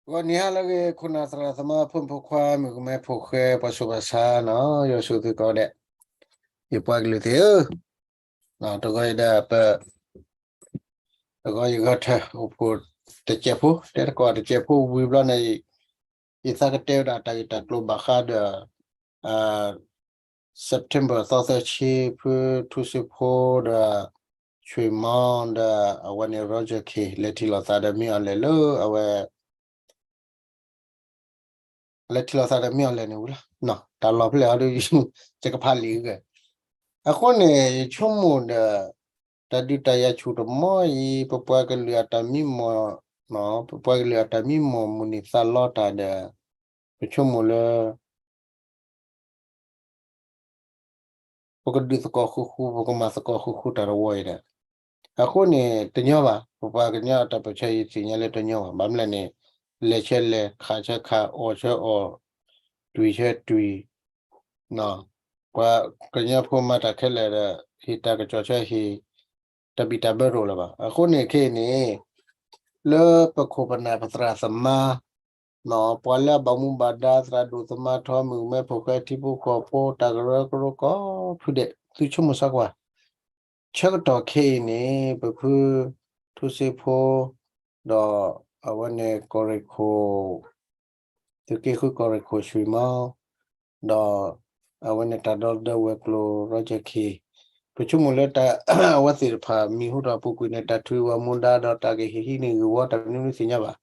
ဂီၤနံၤဟါလၢအဂ့ၤ ခိၣ်နၢ်သရၣ်သမါ ဖိမုၣ်ဖိခွါ မုၣ်ကမဲဖိဃဲ ပှၤဆူးပှၤဆါနီၤ ယွၤဆိၣ်ဂ့ၤသုကိးဂၤဒဲး, ယပှၤကလုာ်သ့ၣ်ဧၢ, တဂီၤအံၤဒီးပ တဂီၤယဂဲၤထၢၣ် အိၣ်ဖှိၣ်တစဲးဖိ တဲသကိးတစဲးဖိဝံၤဘျီန့ၣ် ယသးကတဲဝဲဒၣ်တၢ်ဂ့ၢ်တၢ်ကျိၤဘၣ်ဃးဒီး September သီသၢဆံ ဖုထူစ့ဖိဒီး ဆွ့ၣ်မီဒီး အဝဲန့ၣ် Roger Khin လဲၤထံၣ်လိာ်သးဒီး မ့ၢ်အီၤလဲၣ်လၢအဝဲ လဲၤထံၣ်လိာ်သးဒီးမ့ၢ်အီၤလဲၣ်န့ၣ်ဝံၤလီၤ. တၢ်လီၢ်ဖဲလဲၣ်အီၤဒီး ယကဖးလံာ်ဂ့ၤ, အဃိန့ၣ် ယဆိကမိၣ်ဒီး တၢ်ဒုးတၢ်ယၤဆူၣ်တမီၢ်အံၤ ပပှၤကလုာ်အတၢ်မံမီၢ်, ပပှၤကလုာ်အတၢ်မံမီၢ်မုၢ်နံၤသးလီတၢ်ဒီး ပဆိကမိၣ်လၢ ပကဒုးသကိးဃူဃူ ပကမၤသကိးဃူဃူတၢ်တဝီအံၤဒီး အဃိန့ၣ် တညီဘၣ် ပပှၤကညီအတၢ်ပၢၢ်ဆၢယသ့ၣ်ညါလၢတညီဘၣ် ဘၣ်မနုၤလဲၣ်န့ၣ် လဲၤဆၢလဲၤ ခးဆၢခး အီၣ်ဆၢအီၣ် တွံၢ်ဆၢတွံၢ် ပှၤကညီဖိမၤတၢ်ခဲလၢာ်ဒီး ဟ့ၣ်တၢ်ကစီၣ်ဆၢဟ့ၣ် တၢ်ဘံၣ်တၢ်ဘၢတအိၣ်လၢၤဘၣ်. အဃိန့ၣ်ခဲအံၤန့ၣ် လၢပခိၣ်ပနၢ်ပသရၣ်သမါ ပှၤလၢအဘၣ်မူဘၣ်ဒါ သရၣ်ဒိၣ်သမါထီ မုၣ်ကမဲဖိဃဲ ထံဖိကီၢ်ဖိ တၢ်ကရၢကရိကိးဖုဒဲး သုဆိကမိၣ်စၢ်ကွၢ် ဆၢကတီၢ်ခဲအံၤန့ၣ် ပဖုထူစ့ဖိ ဒီးအဝဲန့ၣ် ကီၢ်ရ့ၣ်ခိၣ် သုးက့ဃုကီၢ်ရ့ၣ်ခိၣ်ဆွံၣ်မီ ဒီးအဝဲန့ၣ်တၢ်ဒီသဒၢဝဲၤကျိၤ Roger Khin ပဆိကမိၣ်လၢတၢ် အဝဲသ့ၣ်တဖၣ်မံၤဟူထီၣ်ပူၤကွံာ်န့ၣ် တၢ်ထုးဝဲမူဒါဒီးတၢ်ကဟ့ၣ်ဟံးန့ၢ်ဂ့ၢ်ဝီတၢ်မနုၤမနုၤသ့ၣ်ညါဘၣ်.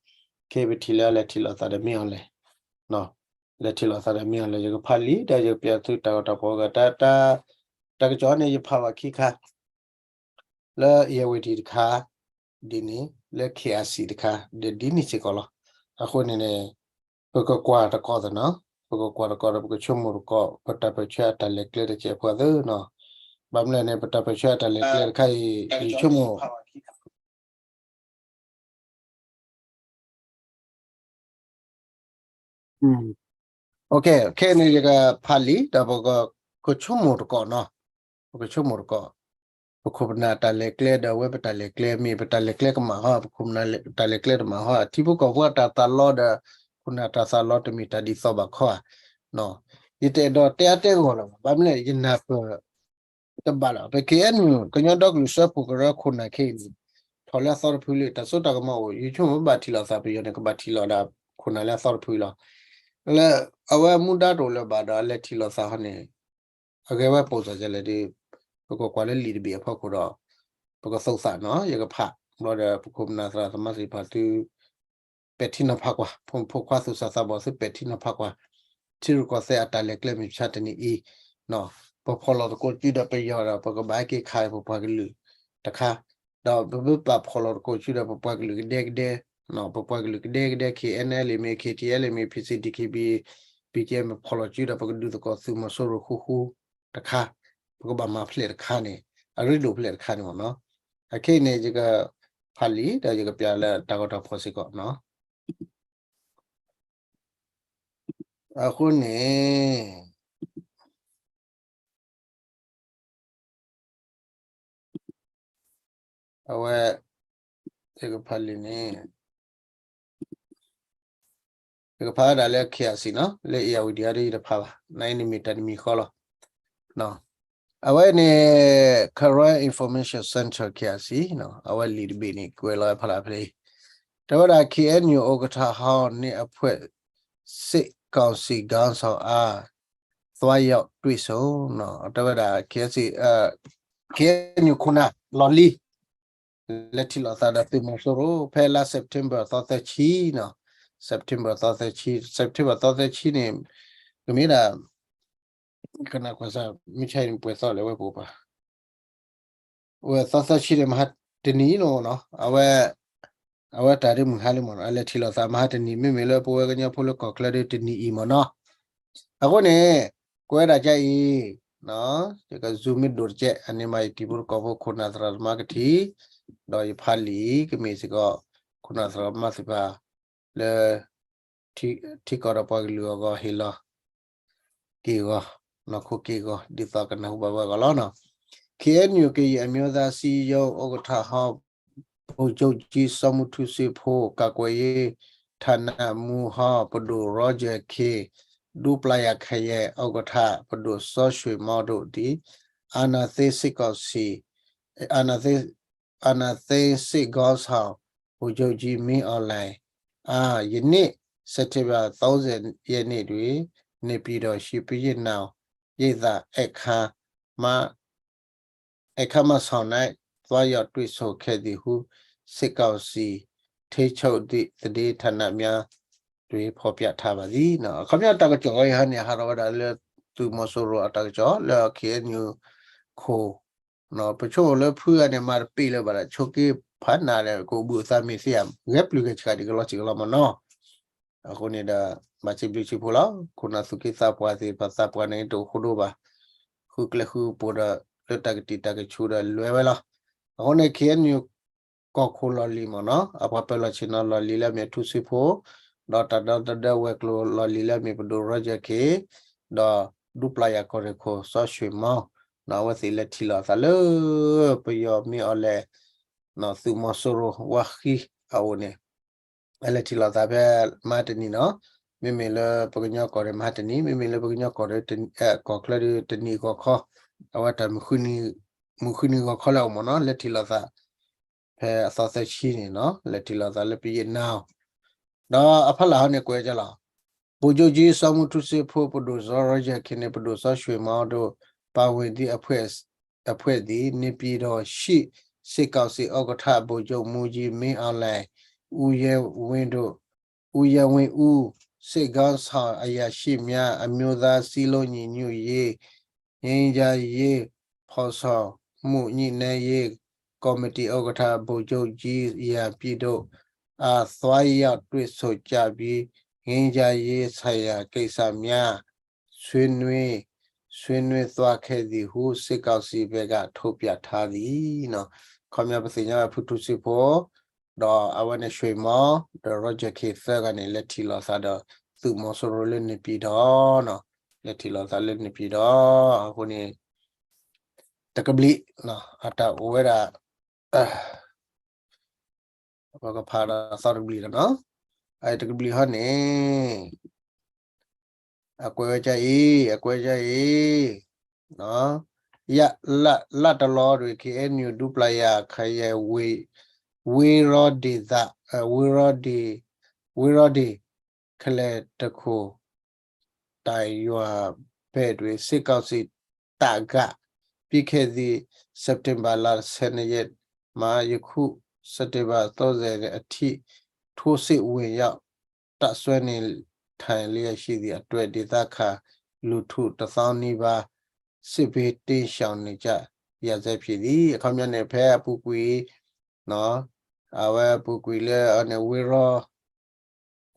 ခဲအံၤပထံၣ်လၢအလဲၤထံၣ်လိာ်သးဒီးမ့ၢ်အီၤလဲၣ် လဲၤထံၣ်လိာ်သးဒီးမ့ၢ်အီၤလဲၣ် ယကဖးလံာ်ဒီးယကပျးသုတၢ်ဂီၤတၢ်ဖီၣ်ဂ့ၤ တၢ် တၢ်ကစီၣ်န့ၣ် ယဖးဘၣ်ခံခါ လၢ Irrawaddy တခါ ဒ်န့ၣ် လၢ K I C တခါ ဒီးဒ်န့ၣ်စ့ၢ်ကီးလီၤ. အဃိန့ၣ်န့ၣ် ပကကွၢ်တကိးသနီၤ ပကကွၢ်တကိးဒီး ပကဆိကမိၣ်တကိး ပတၢ်ပၢၢ်ဆၢအတၢ်လဲၤကျဲတစဲးဖိသ့နီၤ. ဘၣ်မနုၤလဲၣ်န့ၣ် ပတၢ်ပၢၢ်ဆၢအတၢ်လဲၤကျဲတခါအံၤ ယဆိကမိၣ် ခဲအံၤန့ၣ် ယကဖးလံာ်ဒီးပကဆိကမိၣ်တကိးနီၤ, ပကဆိကမိၣ်တကိး ပခိၣ်ပနၢ်တၢ်လဲၤကျဲဒီးအဝဲပတၢ်လဲၤကျဲ မ့ၢ်ပတၢ်လဲၤကျဲကမၣ်ဟီ ပခိၣ်ပနၢ်တၢ်လဲၤကျဲတမၣ်ဟီ ထံဖိကီၢ်ဖိအတၢ်သးလီဒီး ခိၣ်နၢ်တၢ်သးလီတမ့ၢ်တၢ်ဒ်သိးဘၣ်ခီဧါ. ယတအဲၣ်ဒိးတဲအါတဲဂီၢ်လၢၤဘၣ် ဘၣ်မနုၤလဲၣ် ယနၢ်ပၢၢ် တဘၣ်လီၤ ပ K N U ကညီဒီကလုာ်စၢဖှိၣ်ကရၢခိၣ်နၢ်ခဲအံၤန့ၣ် ထီၣ်လၢအသီတဖုလံ တၢ်စိတၢ်ကမီၤအိၣ် ယဆိကမိၣ်ဘၣ်ထံၣ်လိာ်သးပယီၤန့ၣ် ကဘၣ်ထံၣ်လိာ်ဒၣ်ခိၣ်နၢ်လၢအသီတဖုလီၤ. လၢအဝဲမူဒါတအိၣ်လၢၤဘၣ်ဒီး အလဲၤထံၣ်လိာ်သးဟီန့ၣ် အဂဲၤဝဲပိာ်စၢ်ကလဲၣ်ဒီး ပကကွၢ်လၢလံာ်တဘ့ၣ်အဖီခိၣ်ဒီး ပကသိးသးနီၤ ယကဖး ဘျီဒီးပခိၣ်ပနၢ်သရၣ်သမါသ့ၣ်တဖၣ်သု ပဲာ်ထံနီၤဖးကွၢ် ဖိမုၣ်ဖိခွါသူၣ်စၢ်သးဘီၣ်သုပဲာ်ထံနီၤဖးကွၢ် ထံရူၢ်ကီၢ်သဲးအတၢ်လဲၤကျဲမုၢ်မဆါတနံၤအံၤ ပဖီၣ်လီၤသကိးစုဒီးပယီၤဒီးပကဘၣ်ဟဲက့ၤခးပပှၤကလုာ်တခါ ဒီးပဘၣ်ဖီၣ်လီၤသကိးစုဒီးပပှၤကလုာ်ကဒဲကဒဲ ပပှၤကလုာ်ကဒဲကဒဲ K N L A မ့ၢ် K T L A မ့ၢ် P C D K B B G M ဖီၣ်လီၤစုဒီးပကဒုးသကိးသုးမီၤစိရိၤဃူဃူတခါ ပကဘၣ်မၤဖျဲးတခါန့ၣ် အရ့ဒိၣ်ဖျဲးတခါန့ၣ်မ့ၢ်နီၤ. အခဲအံၤန့ၣ် ယကဖးလံာ်ဒီးယကပျးလၢတၢ်ဂီၤတၢ်ဖီၣ်စ့ၢ်ကီးနီၤ. အဃိန့ၣ် အဝဲ ယကဖးလံာ်န့ၣ် ယကဖးဝဲဒၣ်လၢ K I C နီၤ လၢ Irrawaddy ဒီးယတဖးဘၣ် နအံၤန့ၣ်မ့ၢ်တၢ်တမံၤဃီလီၤ. အဝဲန့ၣ် Karen Information Center K I C အဝဲလံာ်တဘ့ၣ်န့ၣ် ကွဲးလီၤဝဲဖးလၢဖဲ တဲဝဲဒၣ် K N U ဥက္ကဋ္ဌဟောင်းနှင့်အဖွဲ့ စစ်ကောင်စီခေါင်းဆောင်အား သွားရောက်တွေ့ဆုံ တဲဝဲဒၣ် K N U ခိၣ်နၢ် လီၢ်လံၤ လဲၤထံၣ်လိာ်သးဒီးသုးမီၤစိရိၤ ဖဲလါ September သီသၢဆံနီၤ, September သီသၢဆံ September သီသၢဆံန့ၣ် ကမ့ၢ်ဒၣ် ကနၣ်ကွၢ်စၢ် မုၢ်ဆါအံၤန့ၣ် ပှဲၤသီလဲၣ်ဝဲပအိၣ်ပာ် ဝဲသီသၢဆံန့ၣ် မဟါတနံၤလီၤနီၤ, အဝဲ အဝဲတၢ်ဒ်မုၢ်ဟါလံမ့ၢ်နီၤ, အလဲၤထံၣ်လိာ်သးမဟါတနံၤ မ့မ့ၢ်လၢပဝဲကညီဖိလၢကီၢ်ချၢဒီးတနံၤအံၤမ့ၢ်နီၤ. အဃိန့ၣ် ကွဲးဒၣ်ကါအံၤ ယက zoom မ့ၢ်ဒိၣ်တကဲး အန့ၣ်မးယတံၤဖိသကိးဖိ ခိၣ်နၢ်သရၣ်သမါကထံၣ်, ဒီးယဖးလံာ်ကမ့ၢ်စ့ၢ်ကီး ခိၣ်နၢ်သရၣ်သမါသ့ၣ်တဖၣ် လၢ ထံကီၢ်ဒီးပှၤကလုာ်အဂီၢ်ဟ့ၣ်လီၤ က့ၢ်ဂီၤ, နီၢ်ခိက့ၢ်ဂီၤ ဒ်သိးကနၢ်ဟူဘၣ်ဝဲအဂီၢ်လီၤ. K N U ကရင်အမျိုးသားအစည်းအရုံး ဥက္ကဋ္ဌဟောင်း ဗိုလ်ချုပ်ကြီး စောမူတူးစ့ဖိ ကာကွယ်ရေး ဌာနမှူးဟောင်း ပဒိၣ် Roger Khin, ဒူပျၢ်ယၤခယဲၢ် ဥက္ကဋ္ဌ ပဒိၣ်စီၤရွှေမောင်တို့သည် အာဏာသိမ်းစစ်ကောင်စီ အာဏာသိမ်း အာဏာသိမ်းစစ်ခေါင်းဆောင် ဗိုလ်ချုပ်ကြီး မင်းအောင်လှိုင် အား ယနေ့ စက်တင်ဘာ သုံးဆယ်ရက်နေ့တွင် နေပြည်တော်ရှိ ဘုရင့်နောင်ရိပ်သာ အခမ်း အခမ်းအဆောင်၌ သွားရောက်တွေ့ဆုံခဲ့သည်ဟု စစ်ကောင်စီထိန်းချုပ်သည့်သတင်းဌာနများတွင် ဖော်ပြထားပါသည်. အခီပညီတၢ်ကစီၣ်အံၤဟဲန့ၣ် ဟးထီၣ်ဝဲဒၣ်လၢ သုးမီၤစိရိၤအတၢ်ကစီၣ်လၢ ခ့ၣ်အဲၣ်ယူၣ် ခိၣ် ပဆိလၢဖုဂၤန့ၣ် မၤတပ့ၢ်လၢၤဘၣ်ဒီး ဆိးက့ဖးနးဒီး ကအိၣ်ဘှံးအသးမ့ၢ်သ့ဧါ, ဂဲၤပျုၤဂဲၤဆှးဒံးကလီၤစ့ၢ်ကလီၤမ့ၢ်နီၤ. အဃိန့ၣ်ဒီး ဘၣ်စံးဘျုးစံးဖှိၣ်လီၤ. ခိၣ်နၢ်သူၣ်က့သးပှၢ်သ့ၣ်တဖၣ် သးပှၢ်န့ၣ်တအိၣ်ဃိဒိဘၣ်, ဃုကျဲဃုကပူၤဒီး လၢတၢ်ကတံာ်တၢ်ကဆူးဒီးလွဲဝဲလီၤ. အဃိန့ၣ် ခ့ၣ်အဲၣ်ယူၣ် ကီၢ်ခိၣ်လီၢ်လံၤမ့ၢ်နီၤ, အပှၤပၢၤလီၢ်ဆ့ၣ်နီၤလီၢ်လံၤလၢအမ့ၢ်ထူစ့ဖိ, ဒီးတၢ်ဒီသဒၢဝဲၤကျိၤလီၢ်လံၤလၢအမ့ၢ်ပဒိၣ် Roger Khin, ဒီးဒူပျၢ်ယၤကီၢ်ရ့ၣ်ခိၣ်စီၤရွှေမောင်, အဝဲသ့ၣ်လဲၤထံၣ်လိာ်အသးလၢ ပယီၤမ့ၢ်အီၤလဲၣ် သုးမီၤစိရိၤဝါဃံအအိၣ်န့ၣ် အလဲၤထံၣ်လိာ်သးဖဲမဟါတနံၤနီၤ, မ့မ့ၢ်လၢပကညီကီၢ်ရ့ၣ်မဟါတနံၤ, မ့မ့ၢ်လၢပကညီကီၢ်ရ့ၣ် ကီၢ်ချၢဒီးတနံၤဂီၤခီ, အဝဲတၢ် မုၢ်ဃုနံၤဂီၤခီလၢအအိၣ်မ့ၢ်နီၤ, လဲၤထံၣ်လိာ်သး ဖဲအသီသၢဆံန့ၣ်နီၤ, လဲၤထံၣ်လိာ်သးလၢပယီၤနီၤ, ဒီးအဖီလာ်ဟီန့ၣ်ကွဲးကလီၤ. ဗိုလ်ချုပ်ကြီး စီၤမူထူစ့ဖိ, ပဒိၣ်စီၤ Roger Khin နှင့် ပဒိုၣ်စီၤ ရွှေမောင်တို့ ပါဝင်သည့် အဖွဲ့သည် နေပြည်တော်ရှိ စစ်ကောင်စီဥက္ကဋ္ဌ ဗိုလ်ချုပ်မှူးကြီး မင်းအောင်လှိုင်, ဦးရဲဝင်းတို့, ဦးရဲဝင်းဦး, စစ်ခေါင်းဆောင်အရာရှိများ, အမျိုးသားစည်းလုံးညီညွတ်ရေး ငြိမ်းချမ်းရေးဖော်ဆောင်မှုညှိနှိုင်းရေးကော်မတီဥက္ကဋ္ဌ ဗိုလ်ချုပ်ကြီး ရန်ပြည်တို့အား သွားရောက်တွေ့ဆုံကြပြီး ငြိမ်းချမ်းရေးဆိုင်ရာကိစ္စများ ဆွေးနွေး ဆွေးနွေးသွားခဲ့သည်ဟု စစ်ကောင်စီဘက်က ထုတ်ပြန်ထားသည်. ခီပညီပသ့ၣ်ညါဝဲဖုထူစ့ဖိ ဒီးအဝဲန့ၣ် ရွှေမောင် ဒီး Roger Khin သၢဂၤန့ၣ် လဲၤထံၣ်လိာ်သးဒီး သုးမီၤစိရိၤလၢ နေပြည်တော် နီၤ, လဲၤထံၣ်လိာ်သးလၢ နေပြည်တော် အဃိန့ၣ် တကဘျံး အတၢ်အိၣ်ဝဲဒၣ် ပကဖးဒီးသီတကဘျံးလီၤနီၤ, အတကဘျံးဟီန့ၣ် အကွဲးဝဲဒ်အံၤ, အကွဲးဒ်အံၤ, ယ လၢ လၢတလီၤတွင် ခ့ၣ်အဲၣ်ယူၣ် ဒူပျၢ်ယၤခယဲၢ် ဝ့ၢ် ဝ့ၢ်ရီဒ့ၣ်သး ဝ့ၢ်ရီဒ့ၣ် ဝ့ၢ်ရီဒ့ၣ် ခလဲၣ်တခိၣ် တၢ်ယွၤ ဘဲၣ်တွင် စစ်ကောင်စီတပ်က ပြီးခဲ့သည့် စက်တင်ဘာလ ဆယ့်နှစ်ရက်မှ ယခု စက်တင်ဘာ သုံးဆယ်အထိ ထိုးစစ်ဝင်ရောက် တပ်စွဲနေထိုင်လျက်ရှိသည့်အတွက် ဒေသခံလူထု တစ်သောင်းနီးပါး စစ်ဘေးတိမ်းရှောင်နေကြရဆဲဖြစ်သည်. အခီပညီန့ၣ် ဖဲအပူၤကွံာ် အဝဲအပူၤကွံာ်လၢအန့ၣ် ဝ့ၢ်ရီ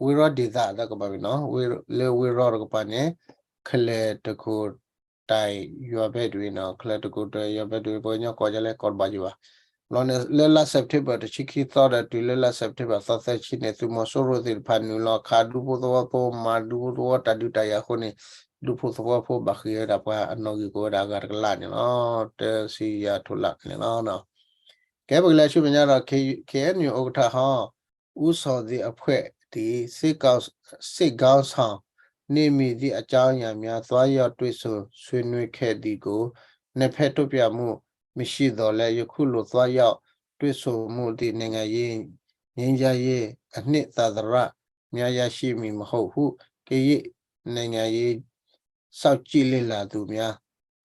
ဝ့ၢ်ရီဒ့ၣ်သးတကပၤန့ၣ်နီၤ, လၢဝ့ၢ်ရီတကပၤန့ၣ် ခလဲၣ်တခိၣ်တၢ်ယွၤဘဲၣ်တဝ့ၤနီၤ, ခလဲၣ်တခိၣ်တၢ်ယွၤဘဲၣ်တဝ့ၤ ပှၤကညီကိးဒ်လဲၣ် ကိးတဘၣ်ယဘၣ်. ဘျီန့ၣ် လၢလါစဲးပထ့ဘၢၣ် တဆံခံသီဒီးတုၤလၢလါစဲးပထ့ဘၢၣ် သီသၢဆံန့ၣ် သုးမီၤစိရိၤသ့ၣ်တဖၣ်နုာ်လီၤခးဒူဖိသဝီဖိ မၤဒူဖိသဝီတၢ်ဒုးတၢ်ယၤအဃိန့ၣ် ဒူဖိသဝီဖိဘၣ်ဃ့ၢ်ဝဲဒၣ်ပှၤအနီၣ်ဂံၢ်ကအိၣ်ဝဲဒၣ်အဂၤတကလးန့ၣ်လီၤ. တဆံယၤထိးလးန့ၣ်လီၤ. ကဲ ပကလဲၤဆူမဲာ်ညါဒီး ခ့ၣ်အဲၣ်ယူၣ် ဥက္ကဋ္ဌဟောင်း ဦးဇော်သီအဖွဲ့သည် စစ်ခေါင်းဆောင်နှင့် မည်သည့်အကြောင်းအရာများ သွားရောက်တွေ့ဆုံဆွေးနွေးခဲ့သည်ကို နှစ်ဖက်ထုတ်ပြန်မှုမရှိသော်လည်း ယခုလိုသွားရောက်တွေ့ဆုံမှုသည် နိုင်ငံရေးငြိမ်းချမ်းရေးအနှစ်သာရများရရှိမည်မဟုတ်ဟု ကရင်နိုင်ငံရေးစောင့်ကြည့်လေ့လာသူများ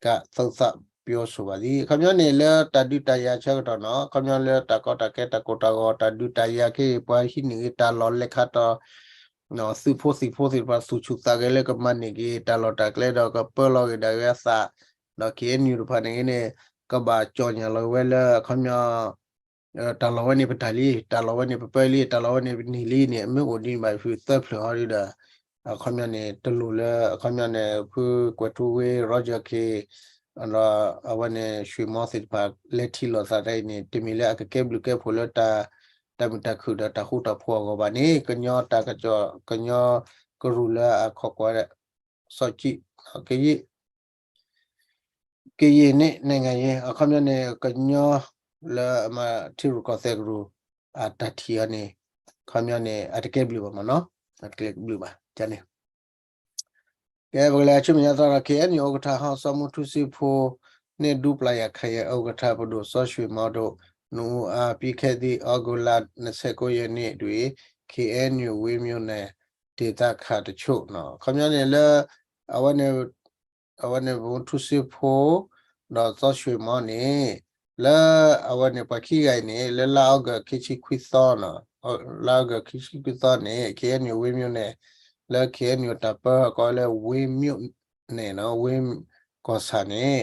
က သုံးသပ်ပြောဆိုပါသည်. အခီပညီန့ၣ် လၢတၢ်ဒုးတၢ်ယၤဆၢကတီၢ်နီၤ အခီပညီလၢတၢ်ကီတၢ်ခဲတၢ်ကိၢ်တၢ်ဂီၤ တၢ်ဒုးတၢ်ယၤခဲအံၤ ပှၤဟံးန့ၢ်ဂ့ၤတၢ်လီၢ်လဲၤခါတီၢ် သုးဖိသံၣ်ဖိသ့ၣ်တဖၣ် သူၣ်ဆူၣ်သးဂဲၤလၢကမၤန့ၢ်က့ၤ တၢ်လီၢ်တၢ်ကျဲဒီးကပၢလီၤဂ့ၤဒၣ်ဝဲအသး ဒီး ခ့ၣ်အဲၣ်ယူၣ် တဖၣ်န့ၣ်ဂ့ၤန့ၣ် ကဘၣ်ကၠီၣ်ညါလီၤဝဲလၢအခီပညီ တၢ်လီၢ်ဝဲန့ၣ်ပတၢ်လံ, တၢ်လီၢ်ဝဲန့ၣ်ပပၢလံ, တၢ်လီၢ်ဝဲန့ၣ်ပန့ၢ်လံန့ၣ် အမ့ၢ်အိၣ်ဒ်န့ၣ်ဘၣ် ဖုသၢဖျၢၣ်ဟီဒ်ဒီး အခီပညီန့ၣ် တလိၣ်လၢအခီပညီန့ၣ် ဖုကွဲၤထူဝ့ Roger Khin ဒီးအဝဲန့ၣ် ရွှေမောင် သ့ၣ်တဖၣ် လဲၤထံၣ်လိာ်သးတၢ်အံၤန့ၣ် တမ့ၢ်လၢအကကဲဘျုးကဲဖှိၣ်လၢတၢ် တၢ်မုာ်တၢ်ခုၣ်ဒီးတၢ်ဃူတၢ်ဖိးအဂီၢ်ဘၣ်န့ၣ် ကညီတၢ်ကစီၣ် ကညီကရူၢ်လၢအခီၣ်ကွၢ် စောင့်ကြည့် ကရင် ကရင်နှင့်နိုင်ငံရေး အခီပညီန့ၣ် ကညီလၢအမၤထံရူၢ်ကီၢ်သဲးကရူၢ် အတၢ်ထံၣ်အီၤန့ၣ် ခ ခီပညီန့ၣ် အတကဲဘျုးဘၣ်မ့ၢ်နီၤ, အတကဲဘျုးဘၣ် ကန့ၣ် ကဲ ပကလဲၤဆူမဲာ်ညါသီဒီး KNU ဥက္ကဋ္ဌ ဟီၣ်စီမူထူစ့ဖိ န့ၣ် ဒူပျၢ်ယၤခယဲၢ် ဥက္ကဋ္ဌ ပဒိၣ်စီဆှံမီဒိၣ် နူအူအါ ပြီးခဲ့သည့် သြဂုတ်လ နှစ်ဆယ့်ကိုးရက်နေ့တွင် KNU ဝင်းမြို့နယ် ဒေသခံတချို့နီၤ ခီပညီန့ၣ်လၢ အဝဲန့ၣ် အဝဲန့ၣ် မူထူစ့ဖိ ဒီးစီဆှံမီန့ၣ် လၢအဝဲန့ၣ် ပှၤခံဂၤအံၤန့ၣ် လၢလါအီကူးခံဆံခွံသီနီၤ, လါအီကူးခံဆံခွံသီန့ၣ် KNU ဝင်းမြို့နယ် လၢ KNU တၢ်ပၢကိးလၢ ဝင်းမြို့နယ်နီၤ ဝင်းကီၢ်ဆၣ်န့ၣ်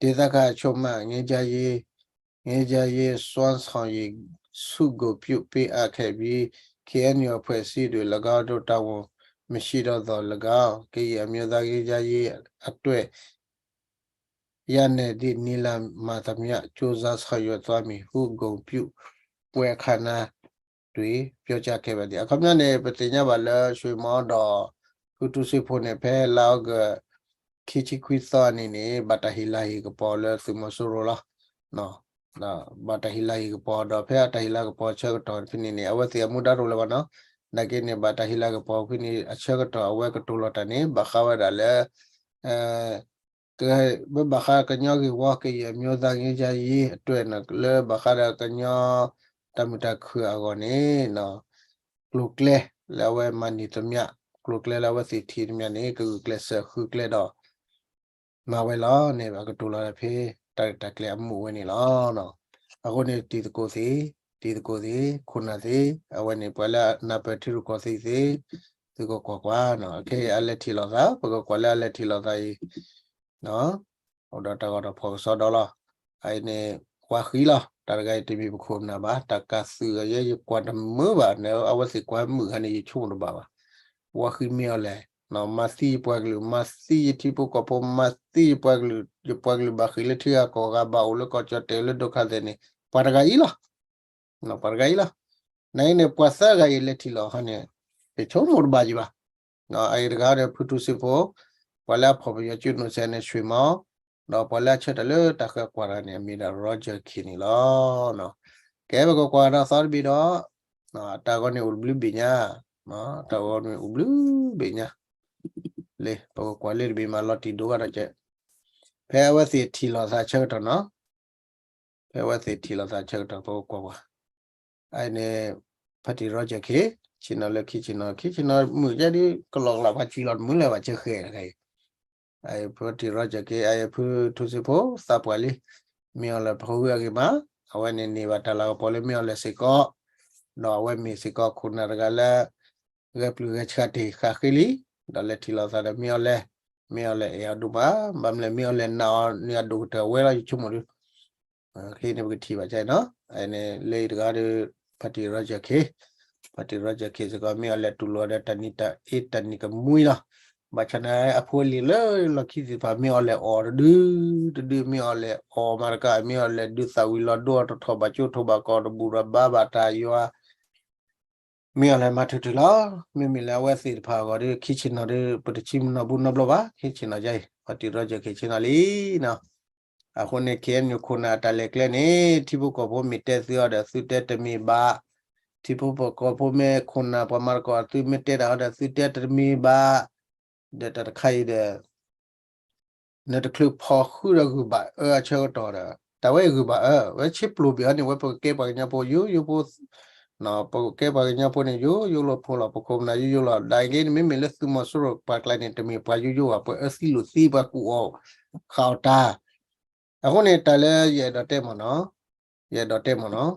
ဒေသခံအချို့မှ ငြိမ်းချမ်းရေး ငြိမ်းချမ်းရေးစွမ်းဆောင်ရည် ဆုဂုဏ်ပြုပေးအပ်ခဲ့ပြီး KNU အဖွဲ့အစည်းတွင် ၎င်းတို့တာဝန်မရှိတော့သော်လည်းကောင်း ကရင်အမျိုးသားငြိမ်းချမ်းရေးအတွက် ရနိုင်သည့်နည်းလမ်းမှန်သမျှ ကြိုးစားဆောင်ရွက်သွားမည်ဟု ဂုဏ်ပြုပွဲအခမ်းအနားတွင် ပြောကြားခဲ့ပါသည် အခီပညီန့ၣ် ပသ့ၣ်ညါဘၣ်လၢ ဆှံမီဒီး ဖုထူစ့ဖိန့ၣ် ဖဲလါအီကူး ခံဆံခွံသီန့ၣ်န့ၣ် ဘၣ်တၢ်ဟ့ၣ်လၤဟ့ၣ်ကပီၤလၢသုးမီၤစိရိၤလီၤ. ဘၣ်တၢ်ဟ့ၣ်လၤဟ့ၣ်ကပီၤဒီး ဖဲအတၢ်ဟ့ၣ်လၤကပီၤအဆၢကတီၢ်ဖဲန့ၣ်န့ၣ် အဝဲသ့ၣ်အမူဒါတအိၣ်လၢၤဘၣ်နီၤ. နာ်က့န့ၣ် ဘၣ်တၢ်ဟ့ၣ်လၤကပီၤဖဲန့ၣ် အဆၢကတီၢ်အဝဲကတိၤလီၤတၢ်န့ၣ် ဘၣ်ဃးဝဲဒၣ်လၢ က ဘၣ်ဃးကညီဂ့ၢ်ဝီ ကရင်အမျိုးသားငြိမ်းချမ်းရေးအတွက် လၢဘၣ်ဃးဒီးကညီတၢ်မုာ်တၢ်ခုၣ်အဂီၢ်န့ၣ် ကျိၤကျဲလၢအဝဲမၤန့ၢ်သမျှ ကျိၤကျဲလၢအဝဲသ့ၣ်ထံၣ်သမျှန့ၣ် ကဂုာ်ကျဲးစၢးဃုကျဲဒီး မၤဝဲလီၤန့ၣ် အကတိၤလီၤတၢ်ဖဲ တၢ်ရဲၣ်တၢ်ကျဲၤအမူးဝဲန့ၣ်လီၤ. အဃိန့ၣ် တံၤသကိးသ့ၣ်, တံၤသကိးသ့ၣ်, ခိၣ်နၢ်သ့ၣ်, အဝဲန့ၣ် ပှၤလၢအနၢ်ပၢၢ်ထံရူၢ်ကီၢ်သဲးသ့ၣ်, သုကကွၢ်ကွၢ်နီၤ, ခဲအံၤအလဲၤထံၣ်လိာ်သး, ပကကွၢ်လၢအလဲၤထံၣ်လိာ်သးအံၤ အိၣ်ဒီးတၢ်ဂီၤတၢ်ဖီၣ်ကစီဒီလီၤ. အအံၤန့ၣ် ကွၢ်ဃံလီၤ, တၢ်တဂၤအံၤတမ့ၢ်ပခိၣ်ပနၢ်ဘၣ်, တၢ်ကးသုးအယဲ ယကွၢ်တမုာ်ဘၣ်န့ၣ် အဝဲသ့ၣ်ကွၢ်မုာ်ခါန့ၣ် ယဆိကမိၣ်တဘၣ်ဘၣ်. ဝါဃံမ့ၢ်အီၤလဲၣ်, မၤသံယပှၤကလုာ်, မၤသံယထံဖိကီၢ်ဖိ, မၤသံယပှၤကလုာ်, ယပှၤကလုာ်ဘၣ်ဃ့ၢ်လၢထံဂၤကီၢ်ဂၤ ဘၣ်အိၣ်လၢကီၢ်ကၠီၣ်တဲာ်လၢဒုက္ခသည်န့ၣ် ပှၤတဂၤအံၤလီၤ. ပှၤတဂၤအံၤလီၤ. နအံၤန့ၣ် ပှၤသၢဂၤအံၤလဲၤထံၣ်လိာ်ဟီန့ၣ် ပဆိကမိၣ်တဘၣ်ယံၤဘၣ်. အအံၤတဂၤဒီး ဖုထူစ့ဖိ, ပှၤလၢအဖီၣ်ပယီၤကၠိနိစဲန့ၣ် ဆှံမီ, ဒီးပှၤလၢအဆၢထၢၣ်လၢတၢ်ဃၢၤကွၢ်တဂၤန့ၣ် အမံၤဒီး Roger Khin န့ၣ်လီၤ. ကဲ ပကကွၢ်ဒီးသီတဘ့ၣ်ဒီး တၢ်ဂီၤန့ၣ်အိၣ်တဘျုးဘ့ၣ်ညါ, တၢ်ဂီၤန့ၣ်အိၣ်ဘျုးဘ့ၣ်ညါ, လၢပကကွၢ်လၢတဘ့ၣ်မးလီၤတံၢ်ဒိၣ်ဂၤဒီးကဲ, ဖဲအဝဲသ့ၣ်ထံၣ်လိာ်သးဆၢကတီၢ်နီၤ, ဖဲအဝဲသ့ၣ်ထံၣ်လိာ်သးဆၢကတီၢ် ပကကွၢ်ကွၢ်, အန့ၣ် ဖါတံၢ် Roger Khin, ဆ့ၣ်နီၤလၢခံဆ့ၣ်နီၤ, ခံဆ့ၣ်နီၤမုာ်ကဲဒ်ကလီကလး ပှၤစံၣ်လီၤတမုာ်လၢၤဘၣ်ဆၢဃဲၤတဂၤအံၤ ဖါတံၢ် Roger Khin အအံၤ ဖုထူစ့ဖိ သးပှၢ်လံ, မ့ၢ်အီၤလဲၣ် ပဃုအဂ့ၢ်မး, အဝဲန့ၣ်န့ၢ်ဘၣ်တၢ်လၤကပီၤလၢမ့ၢ်အီၤလဲၣ်စ့ၢ်ကီး, ဒီးအဝဲမ့ၢ်စ့ၢ်ကီးခိၣ်နၢ်တဂၤလၢ ဂဲၤပျုၢ်ဂဲၤဆှးတ့ၢ်ဃာ်ဃ့လံ, ဒီးလဲၤထံၣ်လိာ်သးဒီးမ့ၢ်အီၤလဲၣ်, မ့ၢ်အီၤလဲၣ်အဲၣ်အီၤဒိၣ်မး, ဘၣ်မနုၤလဲၣ် မ့ၢ်အီၤလဲၣ်နာ်အီၤန့ၣ်အဒိၣ်ကတၢၢ်ဝဲလီၤ ယဆိကမိၣ်ဒ် ခဲအံၤန့ၣ် ပကထံၣ်ဘၣ်ကဲနီၤ, အန့ၣ် လၢအံၤတဂၤဒီး ဖါတံၢ် Roger Khin, ဖါတံၢ် Roger Khin စ့ၢ်ကီး မ့ၢ်အီၤလဲၣ်တူၢ်လိာ်ဒီးတၢ်နံၤတၢ်အ့တၢ်နံၤကမှံလီၤ. ဘၣ်ဆၣ်န့ၣ် အဖိအလံၤလၢလီၢ်ခံသ့ၣ်တဖၣ် မ့ၢ်အီၤလဲၣ်အီၣ်တဒု, တဒု မ့ၢ်အီၤလဲၣ်အီၣ်မၤတကး, မ့ၢ်အီၤလဲၣ်ဒုးသၣ်ဝံၤလီၤဒိအီၤတထီၣ်ဘၣ်ကၠိထိၣ်ဘၣ်ကီၢ်တဘူၣ်ဒီးဘါဘၣ်တၢ်ယွၤ မ့ၢ်အီၤလဲၣ်မၤထုးထုးလီၤ. မ့မ့ၢ်လၢအဝဲသ့ၣ်တဖၣ်အဂီၢ်ဒီး ခံဆ့ၣ်နီၤဒီး ပတဆံမုၢ်နီၢ်ဘူးနီတဘျီဘၣ်, ခံဆ့ၣ်နီၤယါအံၤ ဖါတံၢ် Roger Khin ဆ့ၣ်နီၤလံနီၤ. အဃိန့ၣ် KNU ခိၣ်နၢ်အတၢ်လဲၤကျဲန့ၣ် ထံဖိကီၢ်ဖိမ့ၢ်တဲသုအီၤဒီး သုတဲတမ့ၢ်ဘၣ်, ထံဖိကီၢ်ဖိမ့ၢ်ခိၣ်နၢ်ပှၤမၤသကိး သုမ့ၢ်တဲတၢ်အီၤဒီး သုတဲတမ့ၢ်ဘၣ်, ဒီးတၢ်တခါအံၤဒီး နတချုးဖီၣ်ဃုာ်ဒီးဂုၢ်ဘၣ်အၢအဆၢကတီၢ်ဒီး တၢ်ဝဲဂုၢ်ဘၣ်အၢ, ဝဲဆ့ပျိၢ်ဘ့ၣ်အီၤန့ၣ် ဝဲပကကဲပှၤကညီဖိယိယိဖိ, ပကကဲပှၤကညီဖိန့ၣ် ယိယိလီၤဖိလီၤ ပခိၣ်ပနၢ်ယိယိလီၤ. ဒ်အံၤန့ၣ် မ့မ့ၢ်လၢသုးမီၤစိရိၤပှၤကျါန့ၣ် တမ့ၢ်ပှၤယိယိဘၣ်, ပှၤအၢသံလိာ်သံ ပှၤကူၣ်အီၣ်ဃုအီၣ်တၢ်. အဃိန့ၣ် တၢ်လၢယအဲၣ်ဒိးတဲမ့ၢ်နီၤ ယအဲၣ်ဒိးတဲမ့ၢ်နီၤ,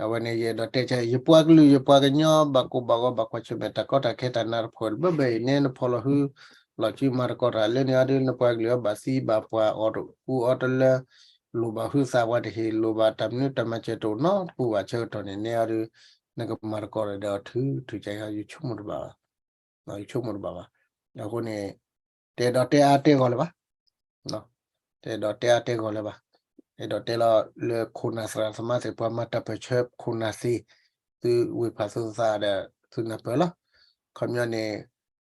အဝဲန့ၣ် ယအဲၣ်ဒိးတဲဆၢ ယပှၤကလုာ် ယပှၤကညီ ဘၣ်ကိၢ်ဘၣ်ဂီၤ ဘၣ်ကွၢ်ဆၢၣ်မဲာ် တၢ်ကီတၢ်ခဲ တၢ်နးတဖှီၣ်တဘၢဘၢအံၤန့ၣ် နဖီၣ်လီၤဟု လီၤစုမၤသကိးတၢ်လၢန့ၣ်အီၤဒီး နပှၤကလုာ်အဘၣ်သံဘၣ်ပှၢ် အီၣ်တကူအီတလၢ လိၣ်ဘၣ်ဟုသးပှၤတဟ့ၣ် လိၣ်ဘၣ်တၢ်မနုၤတၢ်မၤစၢၤတအိၣ်နီတပူၤဘၣ်ဆၢကတီၢ်န့ၣ် န့ၣ်အီၤဒီး နကမၤသကိးဒီးအီၤထုထုကဲအံၤ ယဆိကမိၣ်တဘၣ်ဘၣ်. ယဆိကမိၣ်တဘၣ်ဘၣ်. အဃိန့ၣ် တအဲၣ်ဒိးတဲအါတဲဂီၢ်လၢၤဘၣ်. တအဲၣ်ဒိးတဲအါတဲဂီၢ်လၢၤဘၣ်. အဲၣ်ဒိးတဲလီၤလၢခိၣ်နၢ်သရၣ်သမါသ့ၣ် ပှၤမၤတၢ်ပၢၢ်ဆၢခိၣ်နၢ်သ့ၣ် သုဝ့ၢ်ဖးသုသးဒီး သုနၢ်ပၢၢ်လီၤ. ခီပညီန့ၣ်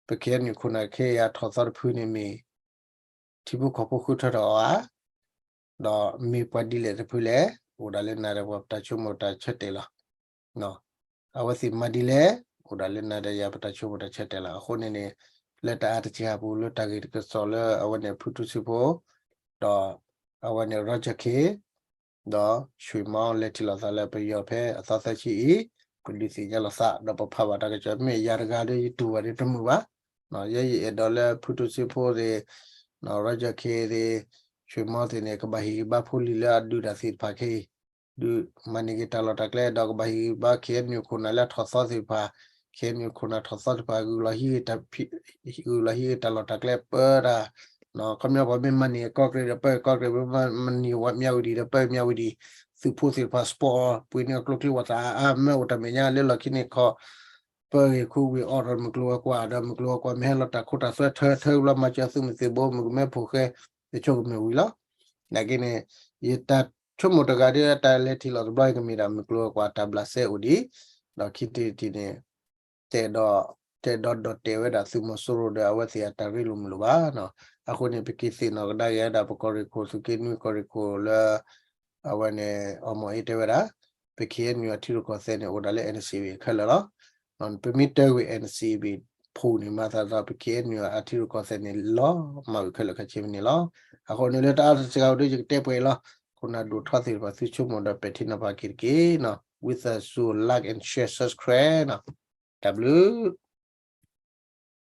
ပ KNU ခိၣ်နၢ်ခဲအံၤထီၣ်သီတဖုန့ၣ်မ့ၢ် ထံဖိကီၢ်ဖိဃုထၢထီၣ်အီၤဧါ, ဒီးမ့ၢ်ပှၤဒ်လဲၣ်တဖုလဲၣ်, အိၣ်ဒၣ်လၢနၤဒီးပှၤတၢ်ဆိကမိၣ်တၢ်ဆၢတဲာ်လီၤ. အဝဲသ့ၣ်မၤဒ်လဲၣ်, အိၣ်ဒၣ်လၢနၤဒီးယၤပတၢ်ဆိကမိၣ်တၢ်ဆၢတဲာ်လီၤ. အဃိန့ၣ်န့ၣ် လၢတၢ်အါတက့ၢ်ဟးပူၤလၢတၢ်ဂ့ၢ်တကစီၣ်လၢအဝဲန့ၣ် ဖုထူစ့ဖိ ဒီးအဝဲန့ၣ် Roger Khin ဒီး ဆွ့ၣ်မီ လဲၤထံၣ်လိာ်သးလၢပယီၤဖဲအသီသၢဆံအံၤ, ပဒုးသ့ၣ်ညါလိာ်သး ဒီးပဖးဘၣ်တၢ်ကစီၣ် မ့ၢ်ယၤတဂၤဒီးယတူၢ်ဘၣ်ဒီးတမုာ်ဘၣ်. ယဲယအဲၣ်ဒိးလၢဖုထူစ့ဖိသ့ၣ်, Roger Khin သ့ၣ်, ဆွ့ၣ်မီသ့ၣ်န့ၣ် ကဘၣ်ဟ့ၣ်ဂံၢ်ဘါဖိလံၤလၢအဒုးတၢ်သ့ၣ်တဖၣ်ခဲအံၤ, ဒုးမၤန့ၢ်က့ၤတၢ်လီၢ်တၢ်ကျဲ ဒီးကဘၣ်ဟ့ၣ်ဂံၢ်ဘါ KNU ခိၣ်နၢ်လၢအထီၣ်သီသ့ၣ်တဖၣ်, KNU ခိၣ်နၢ်ထီၣ်သီသ့ၣ်တဖၣ် ဂုာ်လီၤဟံးဂ့ၤတၢ်လီၢ်တၢ်ကျဲပၢတၢ်, ခီပညီပှၤမ့ၢ်မၤန့ၢ်ကီၢ်ကရ့ၣ်ဒီးပၢကီၢ်ကရ့ၣ်, မ့ၢ်မၤန့ၢ်ဝဲမၠၣ်ဝတံၣ်ဒီးပၢမၠၣ်ဝတံၣ်, သုးဖိသ့ၣ်တဖၣ် support ပှ့ၤန့ၢ်အကျိချံဝဲသးအါအါ မ့ၢ်အိၣ်တၢ်မဲာ်ညါလၢလီၢ်ခံန့ၣ်ခီ ပၢဂ့ၤခူဝ့ၢ်အီၣ်ဒီးမုၢ်ကျိၤဝဲၤကွာ် ဒီးမုၢ်ကျိၤဝဲၤကွာ်မ့ၢ်ဟဲလီၤတၢ်ခိတၢ်သွဲထၢထၢဘျီ မၤစၢၤသုးမုၢ်သံၣ်ဘိ မုၢ်ကမဲဖိဃဲ တဆိကမိၣ်ဝံၤလီၤ. နာ်က့န့ၣ် ယတၢ်ဆိကမိၣ်တဂၤဒီးတၢ်လဲၤထံၣ်လိာ်တဘျီ ယကမ့ၢ်ဒၣ်မုၢ်ကျိၤဝဲၤကွာ်တၢ်ဘျးစဲအိၣ်ဒံး, ဒီးခံထံၣ်တထံၣ်န့ၣ် တဲဒီး တဲဒီးဒီးတဲဝဲဒၣ်သုးမီၤစိရိၤဒီးအဝဲသ့ၣ်အတၢ်ရ့လိာ်မုာ်လိာ်ဘၣ်. အဃိန့ၣ် ပက့ၤသ့ၣ်နီၣ်ကဒါက့ၤဝဲဒၣ်ပကီၢ်ရ့ၣ်ခိၣ်သုးက့နွံကီၢ်ရ့ၣ်ခိၣ်လၢ အဝဲန့ၣ် အီမီၤအ့တဲဝဲဒၣ် ပ KNU အထံရူၢ်ကီၢ်သဲးန့ၣ် အိၣ်ဒၣ်လၢ NCA ခဲလၢာ်လီၤ. ပမ့ၢ်တဲဝံၤ NCA ဖိန့ၣ် မၤသးဒီးပ KNU အထံရူၢ်ကီၢ်သဲးန့ၣ် လီၤမၢ်ဝံၤခဲလၢာ်ခဲဆ့ဖဲန့ၣ်လီၤ. အဃိန့ၣ်လၢတၢ်အါတစှၤအိၣ်ဒီး ယကတဲပှဲၤအံၤလီၤ. ခိၣ်နၢ်ဒိၣ်ထီသ့ၣ်တဖၣ် သုဆိကမိၣ်ဒီးပဲာ်ထံနီၤဖးက့ၤတက့ၢ်နီၤ. ဝံသးစူၤ like and share subscribe နီၤ. တၢ်ဘျုး